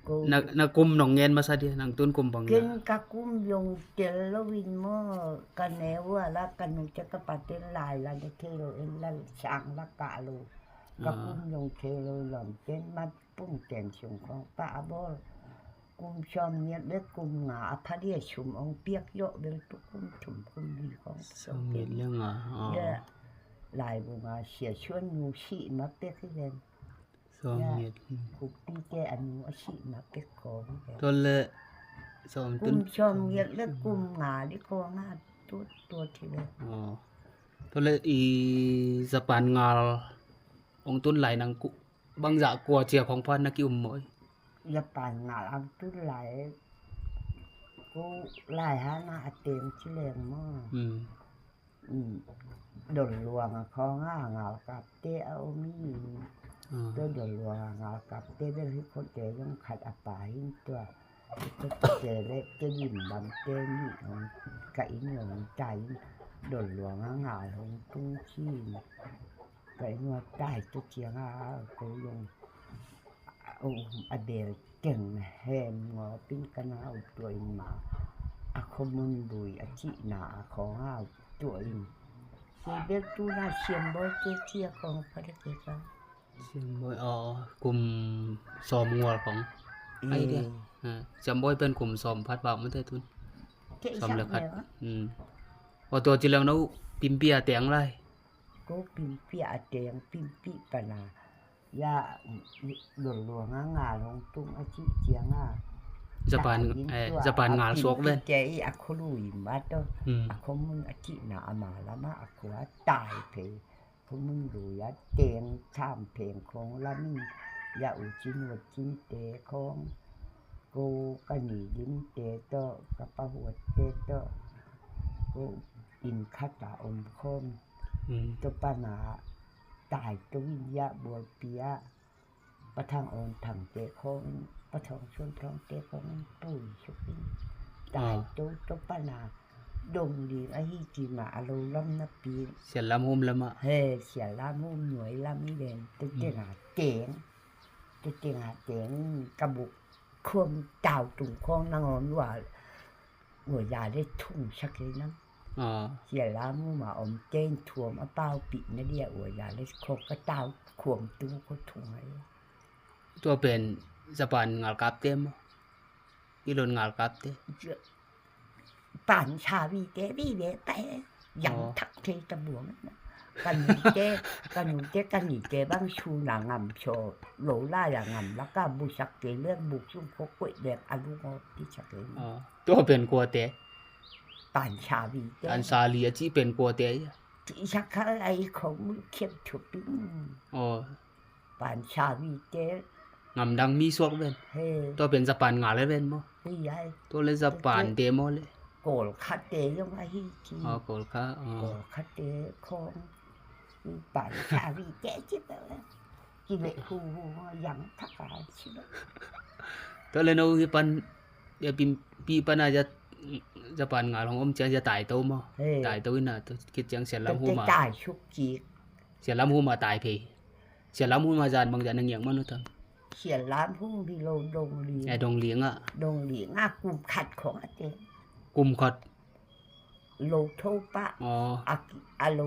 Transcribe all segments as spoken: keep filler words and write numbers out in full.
Ko na, na kum nong ngen masa dia, nang tun kum bang ken la? Ka kum zong tel lo in maw, ka neu a la, ka nu te ka pa ten lai la, de thei lo en la, sang la ka lo. Ka kum zong thei lo lom ten mat pung ten sung khong pa a bol. Kum sawm ngiat le kum nga a pha dia sum ong piak yo bel tu kum thum kum li khong. Sawm ngiat le nga. Ya. Lai bu nga sia suan nu si ma pek hi ven. Sawm ngiat. Kupi te a nu a si ma pek khong. Tole sawm tun. Kum sawm ngiat le kum nga di khong a tu tu ti le. Tole i Japan ngal ong tun lai nang ku bangzah kua cia khong phan na ki um maw? Japan ngal ong tun lai ku lai ha na a teng ci leng maw? Don luang a khong a ngal kap te a om hi. Tua don luang a ngal kap te bel hi khong te zong khat a pa hin tua. Tua te le te dim bam te ni hong ka in hong ta in don luang a ngal hong tung ci. Ka in hong tai tua ciang a ko zong a bel teng hem ngawpin ka na ut tua in ma a khomun lui a cihna a khong a ut tua in. Kei bek tu na siam bawi kei cia khong pha de kei ka. Siam bawi aw kum sawm ngual khong. Ai dia. Siam bawi pen kum sawm phat bak mate tun. Sawm le khat. Aw tua ci leng no pimpi a teng lai. Ko pimpi a teng pimpi pana. Ya don luang a ngal hong tung a cih ciang a. Japan ngal suak ven. Te i a khului ma to a khomun a cihna a ma lama a khua tai phei khomun lui a teng tham pheng khong lamin ya u cin wa cin te khong ko ka ni lim te to ka pa huat te to ko in khat a om khom. Tua pana tai to in ya bualpi a Pathang awn thangte khawng in, pathang suan thawngte khawng in pui sukin tai to to pana dong ding ahi ci mah a lo lam napi. Sialam hum lamah. He, sialam hum nuai lam i ven tu tengah teng, tu tengah teng ka buk khuam tau tung khawng nangawn ua. Ua za le thung sak kei nam. Sialam hum a om ten thuam a paupih na dia ua za le khawng ka tau khuam tung khawng thung ai. Tua pen Japan ngalkapte maw? Ilon ngalkapte. Pan sawi te vive pai. Yang thak thei ta buang. Ka nute, ka nute, ka nite bang su na ngam saw lo lai a ngam laka busak kei leng buk sung khawng koih leng a lung aw ti sak kei. Tua pen kuate? Pan sawi te. Pan sawi a ci pen kuate ia? Ti sak kha ai khawng mu khiam thup in. Pan sawi te. Ngam dang mi suak ven. He. Tua pen Japan ngal le ven maw? Ui ai. Tua le Japan te maw le? Kawl kha te zong ahi ci. Aw, Kawl kha, aw. Kawl kha te khawng. Pan sawi te ci pe le. Ci le hu hu yang thak a ci le. Tua le no hi pan, ya pin, pi pan a ya Japan ngal hong om ciang ya tai to maw? He. Tai to ina to kit ciang sialam hum a. Tai suk ci. Sialam hum a tai phei. Sialam hum a zan bang zan a ngiang manu tam. Sialam hum hi lo dong ling. Ai dong ling ah. Dong ling ah kum khat khawng a te. Kum khat. Lo tho pah. Aw. A lo,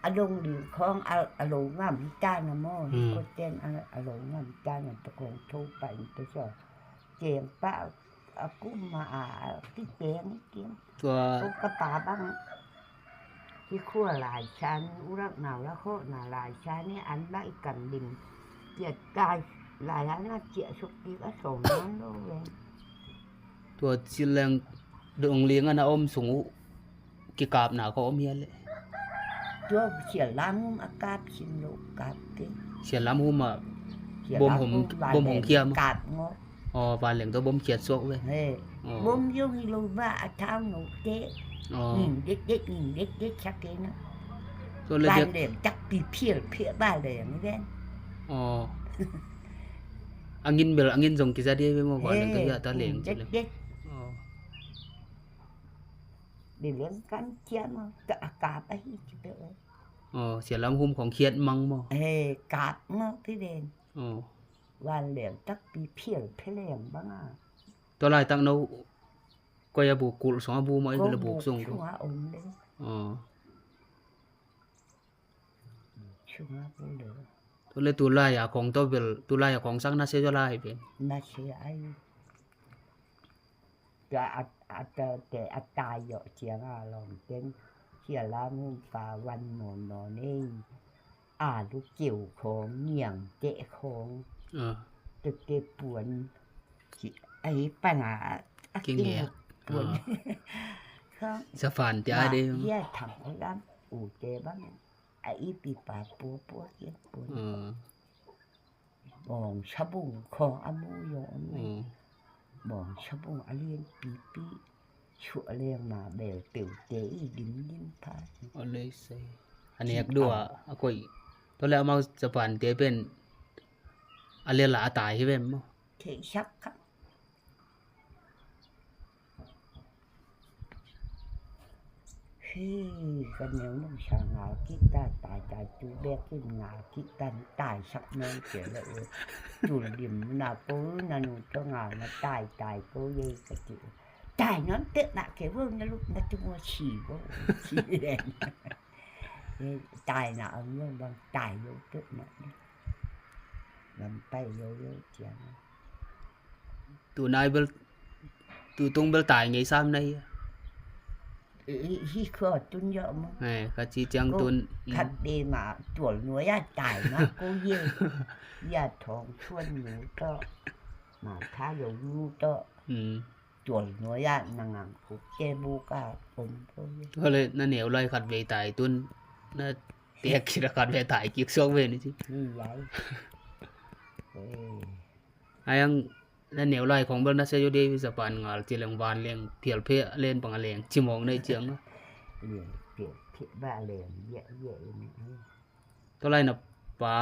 a dong ling khawng a lo ngam hi ta na maw. Hi ko ten a lo ngam hi ta na ta khawng tho pah in ta saw. Keng pah. A kum ma a kiteng i kim. Tua ka pa bang. Ki khua lai san urak nau la khawh na lai san i an ba i kan lim. Kiat kai lai an a ciah suk kik a sawm nawn lo ven. Tua ci leng dong ling an a om sung uh. Kikapna ka om hia le? Tua sialam hum a kap sin lo kap te. Sialam hum a bom hong khiam. Kap ngo. Aw, vanleng tua bom khiat suak ve. He. Bom zong hi lo ba a thau no te. Ning det det ning det det sak ke na. Tua le vanleng tak pi phial phial vanleng ven. Aw. Angin bel angin zong kiza dia ve mo vanleng tua hia ta leng ci le. Di leng kan ciam a, ka a kap ahi ci pe o. Aw, sialam hum khong khiat mang maw? He, kap maw pi ven. Aw. Van leng takpi phial pheleng banga. Tua laitak no koi a buk, kulh sung a bu maw, i ko le buk buk sung ko. Sunga om le. Aw. Sunga bu le. Tua le tulai a khong tawh bel, tulai a khong sak na se zaw lai pen. Na se ai. Tua a, a, tua te a tai zawh cianga lawm ten sia la mun pa van nawn nawn ei. A lu kiu khawng, niang teh khawng. Ah. Tute puan. Ci, a hi pana a, a kinge. Kinge puan. Ah. Khawng. Sa fan tia ma de. Hia thang ko lam u te bang. A i pi pa pua pua kiang puan. Ah. Bawng sabung khawng a mu yawng a mu. Mm. Bawng sabung a lian pipi. Suah leng ma bel peute i dim dim pha. A lei sei. A nek dua a koih. Tua le amau Japan te pen a lela a tai hi vem maw? Thei sak kha. Hi, ka neu nung sa ngal kik ta, tai, tai, tu bek in ngal kik ta, tai sak neu cia le u. Tu lim na ko, na nu to ngal na tai, tai ko ye ka ci. Tai non tek na ke wo na luk na tu mo si wo. Si len. Tai na ang yo bang tai yo tek na. Lam pai yo yo ciang. Tu nai bel, tu tung bel tai ngei sam nai. Hi, hi kho tun yo mo. Eh, ka ci ciang ko tun. Khat de ma tual nuai a tai ma ko ye. Ya thong chuan nu to. Ma tha yo nu to. Mm. Tual nuai a na ngang kuk te bu ka om ko ye. Ko le na neu lai khat vei tai tun. Na tek kira khat vei tai kik sok vei ni ci. Ni lai. Eh. Ayang na neu lai khong bel na se yo de Japan ngal ci leng van leng phial phe len pang a leng ci mong nei ciang. Leng phial phe ba leng ye ye ni. To lai na pa,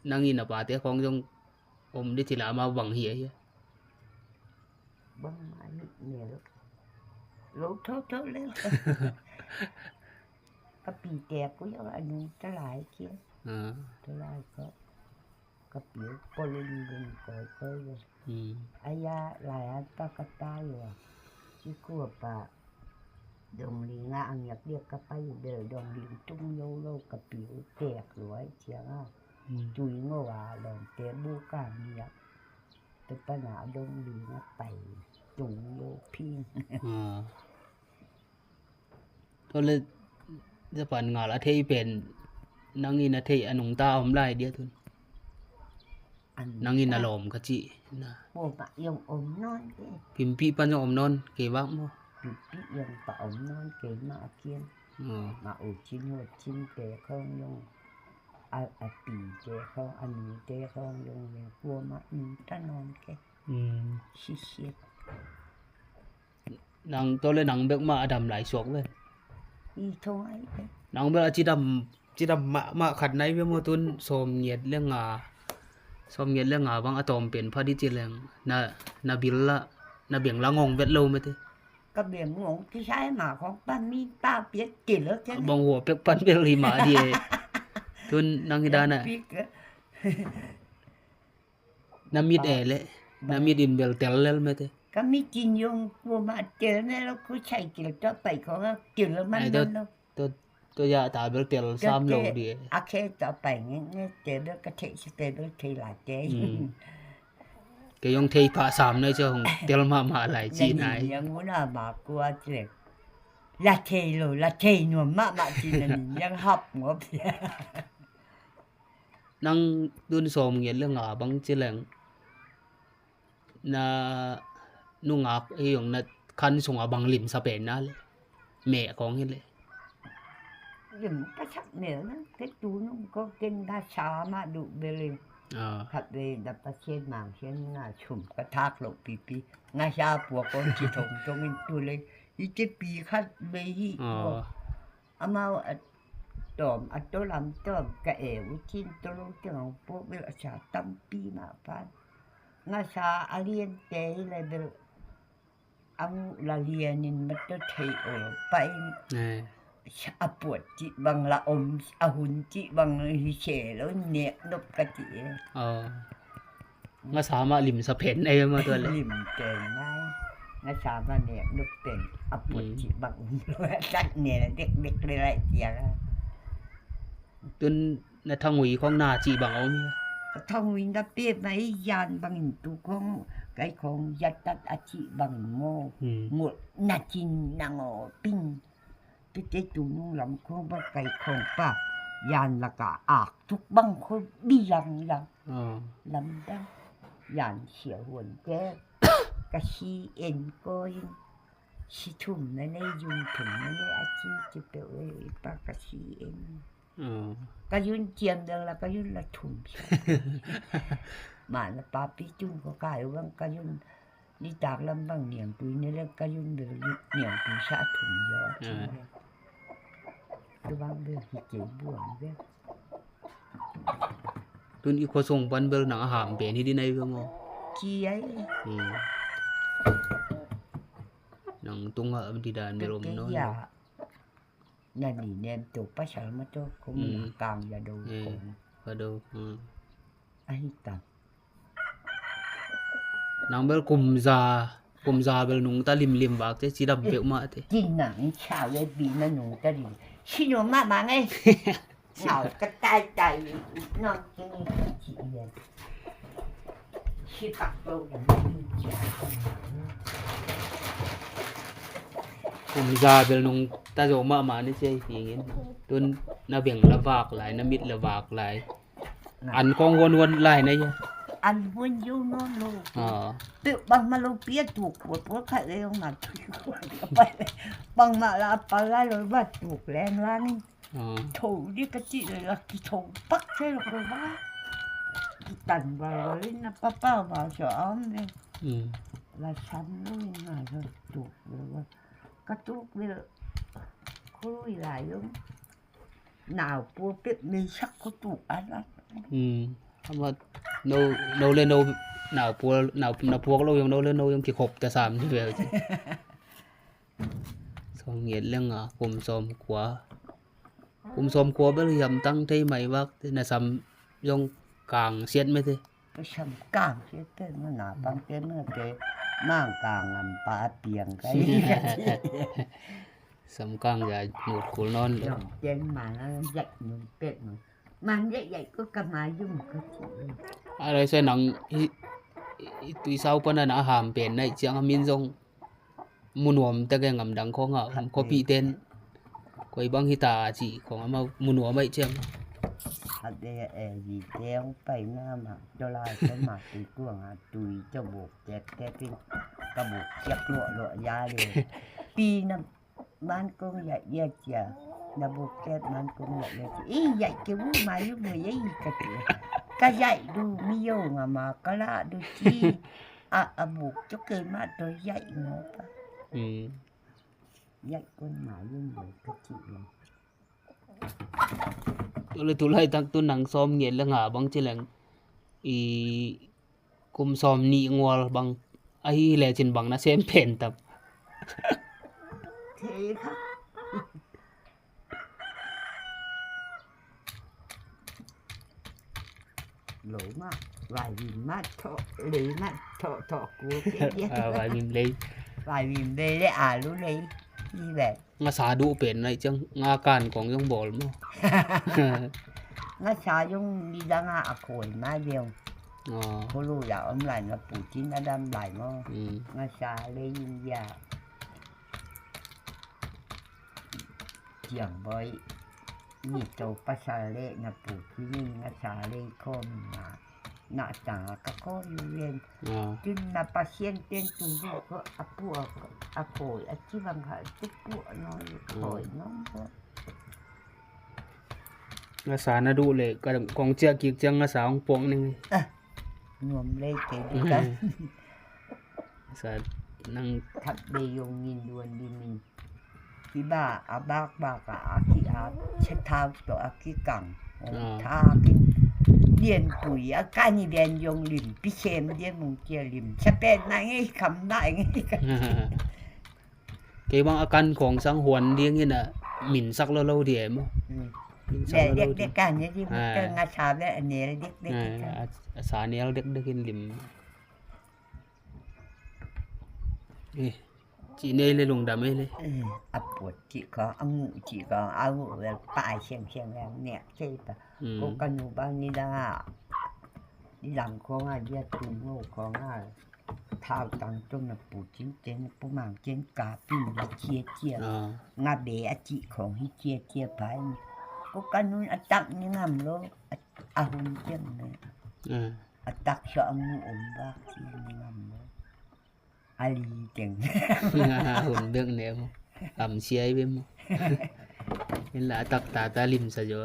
nang i na pa te khong jong om de ci la ma bang hi a hi. Bang ma ni nel. Lo tho tho le. Ka pi te ku yo anu ta lai kia. Ah. Ta lai ko. Ka piu polin ding koi koi lo. Hmm. Aya lai an pa ka ta lo. Ci kua pa dong ling a ang yak diak ka pai bel dong ling tung lo lo ka piu tek lo ai ciang a. Hmm. Tui ngo a lon te bu ka mi yak. Te pa na dong ling a pai tung lo ping. Ah. Tua le Japan ngal a thei pen nang in a thei a nungta om lai dia tun. Nang in a lawm ka ci na. Pumpi pan zong om nawn kei vak maw? Pumpi zong pa om nawn kei mah a kian. Mah u cin hua cin te khawng zong a pi te khawng a nu te khawng zong le kuamah nungta nawn kei. Sisiat. Nang tawh le nang bek mah a dam lai suak ve. Nang bek a cidam, cidam mahmah khat nai ve maw tun sawm ngiat le nga, sawm ngiat le nga bang a tawm pen pha di ci leng na, na bil la, na beng la ngawng vet lo mete. Ka beng ngawng kisai ma khawng pan mi pa piat kil lo kene. Bang hua pek pan bel hi ma di e. Tun nang hi dan a. Na mit e le, na mit in bel tel lel mete. Ka mit in yong kuama tel ne lo ku chai kil to pai ko kil man lo. To, to ya ta bel tel sam lo di e. A khe to pai nge nge te bel ka thei si te bel thei la te. Ke yong thei pha sam nai cho hong tel ma ma lai ci nai. Yang una ma kua tle. La thei lo, la thei nuam ma ma ci na ni yang hap ngop. Nang tun sawm ngiat le nga bang ci leng na nungak hi ong na khan sunga bang lim sa pen na le meh kong hi le. Lim ka sak meh na ke tu nung ko ken da sa ma du beli. Khat ve da pa sian mang sian nga sum ka thak lo pipi nga sa pua kong ci thong thong in tu le i te pi khat ve hi. Amau a tawm a tawlam tawm ka e uh cin tawlo teng hong puak bel a sa tampi mah pan. Nga sa a lian te hi le bel a nguh la lian in ma tawh thei aw pah in. A puat cih bang la om a hun cih bang hi se lo nek nop ka ti e. Ngasa mah limsa pen ei mah tua le. Lim pen nai. Ngasa mah nek nuk pen a put cih bang. Sat ne la dek dek le lai tiang a. Tun na thangui khong na cih bang om hia? Ka thangui na pia mai yan bangin tu khong kai khong yatat a cih bangin maw. Ngol na cin na ngaw ping. Tete tu nung lam khong bang kai khong pa yan laka ak tuk bang khong bi yang yang. Lamdang yan sia huan te. Ka si en ko in. Si thum na nei, yung thum na nei a ci ci peuh ei pa ka si en. Ka yun ciam dang la ka yun la thum. Ma na papi tung ko kai wang ka yun nitak lam bang niang tui ne le ka yun bel niang tui sa thum yo a ci le. Tu bang bel hi kei buang bel. Tun i khuasung pan bel nang a ham pen hi di nai bel maw? Ci ai. Nang tung a di dan bel om no. Na ni nem to pasal ma to kum na kang ya do kum. Ka do. Ahi ta. Nang bel kum za, kum za bel nungta limlim vak te, cidam peuhmah te. Kin nang in sa ve bi na nungta lim. Si no mah mah ngai. Ngau ka tai tai no kin ni ka ci ya. Kum za bel nungta zo mahmah ni cia hi ngin. Tun na beng la vak lai, na mit la vak lai. An kong huan huan lai na ya. An huan yo no lo. Peuh bang ma lo pia tuk huan huan khat le yong na tuk huan. Bang ma la pa la lo ba tuk leng la ni. Tho di ka ci le la ki tho pak ce lo ko ba. Ki tan ba lo na pa pa ba so am ne. La sam lo na lo tuk lo ba. Ka tuk le ko lo i la yong. Nau pua pek mei sak ko tuk an an. Ama no, no le no nau pua, nau na puak lo yong no le no yong kikhop ta sam ni ve. Sawm ngiat le nga, kum sawm kua. Kum sawm kua bel hiam tang thei mai vak te, na sam yong kang siat me te. Ka sam kang siat te, ma na pang te, ma te, mang kang am pa piang kai. Sam kang ya nut kul non lo. Dong ten ma na yak nun pet nun. Man yak yak ko ka ma yung ko ci. A lai sai nang i, i tui sau pa na na ham pen nai ciang a min zong. Mu nuam tek e, ngam dang khong a um khuapi ten koi bang hi ta ci khong ama mu nuam aih ciam. Khat e e zi te ong pai na ma dola te ma tui kuang a tui ca buk tek tek in ka buk ciak luah luah ya le. Pi na man kong ya ya cia na buk tek man kong ya ya cia i ya ke wu ma yu mu ya i ka cia ka ya du mi yo nga ma ka la du ci. A, a buk cuk kei mah tawh yaih maw pa. Yaih kon mah yun lo ka cih lo. Tule tulai tak tu nang sawm ngiat le nga bang ci leng i kum sawm nih ngual bang ahi le cin bang na sem pen tap. Thei kha. Lo mah, vaivim mah tawh lei mah tawh tawh kul kei dia. Vaivim lei. Vaivim lei le alu lei. Ni ve. Ngasa duh pen nai ciang nga kan kong yong bawl maw? Ngasa yong ni dang a a khawi mah deuh. Kulu ya om lai na pu cin a dam lai maw? Ngasa lei yin ya. Ciang bawi ni to pasal le na pu kini ngasa le khom na na ta ka khom yu yen. Tin na pasien ten tu du ko a pu a khoi a ci bang kha tu pu no khoi no ko. Ngasa na duh le ka kong ciah kik ciang ngasa hong puak ning. Nuam le kei di ka. Sa nang thak be yong ngin duan di min. Kiba a bak bak a a ki a chetau to a ki kang. Thakin dian pui a kani dian yong lim pi sem dian mung kia lim chapen na ngei kam na ngei ka. Kei bang a kan khong sang huan ding in a min sak lo lo di em. Nel dekdek kan, ya di maka nga sa ve, a nel dekdek kan. A sa nel dekdek in lim. Eh, ci nei le lungdam ei le. A puat ci kong, a nguh ci kong, a nguh vel pai siangsiang vel nek cei pa. Ko ka nu bang ni dang a, ni dang kong a dia tun ho kong a. Thau tang tun a pu cin cen, pu mang cen ka pin hi cia cia. Nga be a ci kong hi cia cia pai ni. Ko ka nun a tak ni ngam lo, a hun ciang ne. A tak sua a nguh om bak ci ni ngam lo. A li teng. A hun bek ne mo. Am siai be mo. Ila a tak tata lim sa jo.